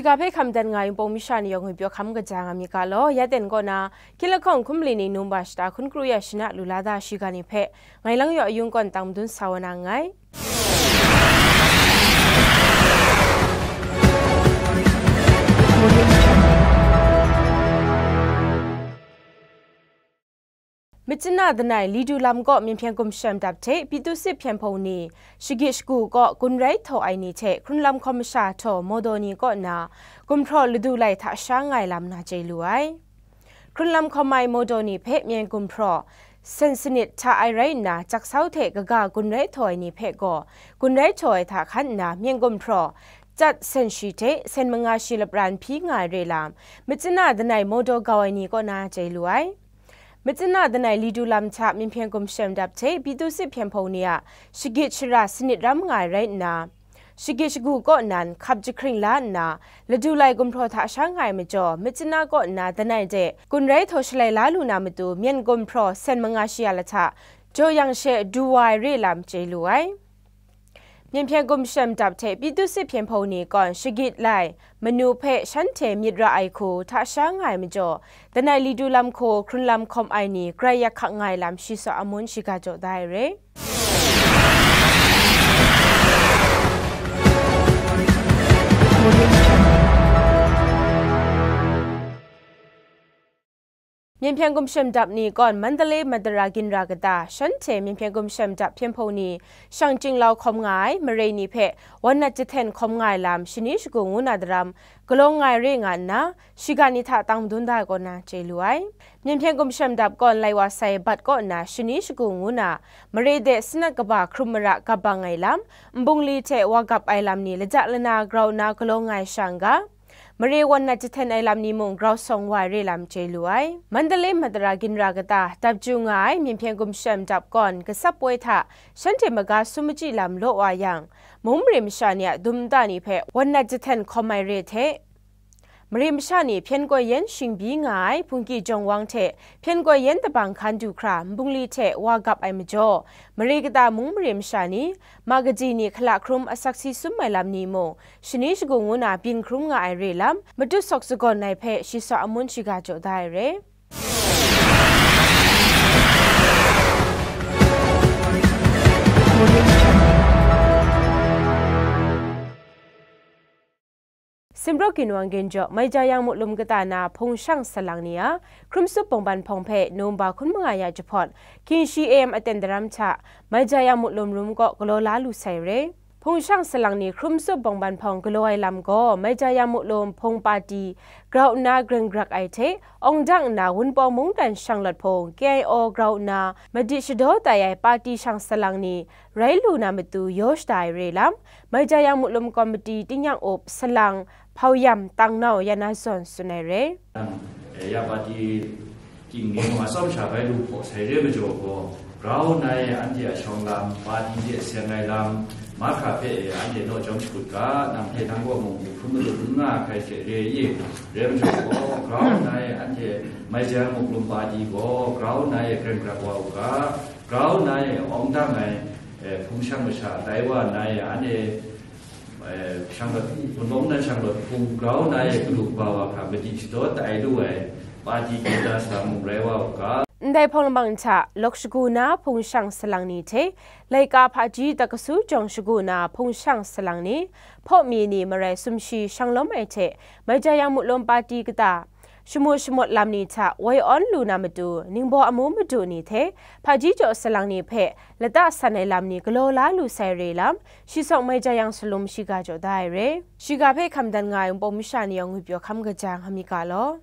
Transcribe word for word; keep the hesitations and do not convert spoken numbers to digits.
Shiga hpe hkam dan nga ai Wunpawng masha ni yawng ngwi pyaw hkam kaja nga mi ga law, ya ten kaw na, Hkying lahkawng hkum mali ning Nohbra shata hkun kru ya shana lu la da shiga ni hpe, ngai Lang Yaw Ayung kawn tang madun sa wa na nngai. Myitkyina Danai Lidu lam kaw Myen Hpyen Gumshem Dap hte Pyi Tu Sit Hpyen Hpung ni shagit shagu kaw gun rai htaw ai ni hte hkrunlam hkawm masha htaw mawdaw ni kaw nna gumhpraw ladu lai hta sha nga ai lam na chye lu ai. Hkrunlam hkawm ai mawdaw ni hpe myen gumhpraw sen sanit hta ai rai nna, jaksau hte kaga gun rai htaw ai ni hpe gaw gun rai htaw ai hta hkan nna myen gumhpraw chyat sen shi hte sen manga shi lapran hpyi nga ai re lam, Myitkyina Danai mawdaw gau ai ni kaw na chye lu ai. Myitkyina Danai Lidu lam hta Myen Hpyen Gumshem Dap hte Pyi Tu Sit Hpyen Hpung ni a shagit shara sanit ram nga ai rai nna, shagit shagu kaw nan hkap jahkring la nna, ladu lai gumhpraw hta sha nga ai majaw, Myitkyina kaw nna Danai de gun rai htaw shalai la lu na matu, myen gumhpraw sen manga shi a lahta jaw yang she du wa ai re lam chye lu ai. Myen Hpyen Gumshem Dap hte Pyi Tu Sit Hpyen Hpung ni kawn shagit lai manu hpe shanhte myit ra ai hku hta sha nga ai majaw, Danai Lidu lam hku hkrunlam hkawm ai ni grai yak hkak nga ai lam shi saw amun shiga jaw da ai re. Myen Hpyen Gumshem Dap ni kawn Mandalay Madara ginra kata, shanhte Myen Hpyen Gumshem Dap Hpyen Hpung ni shang chyinglau hkawm nga ai mare ni hpe wan nat jahten hkawm nga ai lam shani shagu ngu na daram galaw nga ai re nga nna, shiga ni hta tang madun da ai kaw na chye lu ai. Myen Hpyen Gumshem Dap kawn lai wa sai bat kaw nna shani shagu ngu na mare de sanat kaba hkrum mara gap bang ai lam, nbungli hte wa gap ai lam ni laja lana grau nna galaw nga ai sha n ga, mare wan nat jahten ai lam ni mung grau sawng wa ai re lam chye lu ai. Mandalay Madara ginra kata dap chyu nga ai Myen Hpyen Gumshem Dap kawn gasap poi hta shanhte maga sum machyi lam law wa yang, mung mare masha ni a dum nta ni hpe wan nat jahten hkawm ai re hte, mare masha ni hpyen koi yan shingbyi nga ai Hpungki Jawng Wang hte hpyen koi yan dabang hkan du hkra nbungli hte wa gap ai majaw, mare kata mung mare masha ni, ma kaji ni hkala hkrum asak si sum ai lam ni mung, shani shagu ngu na byin hkrum nga ai re lam, matut sawk sagawn ai hpe shi saw amun shiga jaw da ai re. Simraw ginwang ginjaw Maijayang Muklum kata na Hpung Shang Salang ni a hkrum tsup bawngban hpawng hpe Nohbra hkun manga ya jahpawt, Hkying shi A M aten daram hta Maijayang Muklum rum kaw galaw la lu sai re. Hpung Shang Salang ni hkrum tsup bawngban hpawng galaw ai lam gaw Maijayang Muklum Hpung pati grau nna greng grak ai hte, awng dang nna Wunpawng mungdan shanglawt hpung K I O grau nna madi shadaw tai ai pati shang salang ni rai lu na matu yaw shada ai re lam, Maijayang Muklum Komiti tingnyang up salang Hpau Yam Tang Nau ya na zawn tsun ai re. E, ya pati ting ni mung atsawm sha bai lu hpaw sai re majaw gaw, grau nna e anhte a shawng lam, pati de seng ai lam, mahkra hpe e anhte naw chyawm shakut ga, nang hpe nang gaw mung hkrum madu n nga hkrai hte re i? Re majaw gaw, grau nna e anhte Maijayang Muklum pati gaw grau nna e greng grak wa u ga, grau nna e awng dang ai, e, hpung shang masha tai wa nna e anhte, e, shanglawt, Wunpawng nan shanglawt hpung grau nna e galu kaba wa hkra madi shadaw tai lu ai pati kata salang mung rai wa u ga. Ndai hpawng lamang hta, lawk shagu na Hpung Shang Salang ni hte, laika hpaji dakasu jawng shagu na Hpung Shang Salang ni, hpaw mi ni marai sumshi shanglawm ai hte, Maijayang Muklum pati kata, shamu shamawt lam ni hta woi awn lu na matu, ningbaw amu madu ni hte, hpaji jaw salang ni hpe lata san ai lam ni galaw la lu sai re lam, shi sawng Maijayang salum shiga jaw da ai re. Shiga hpe hkam dan nga ai Wunpawng masha ni yawng ngwi pyaw hkam kaja nga mi ga law.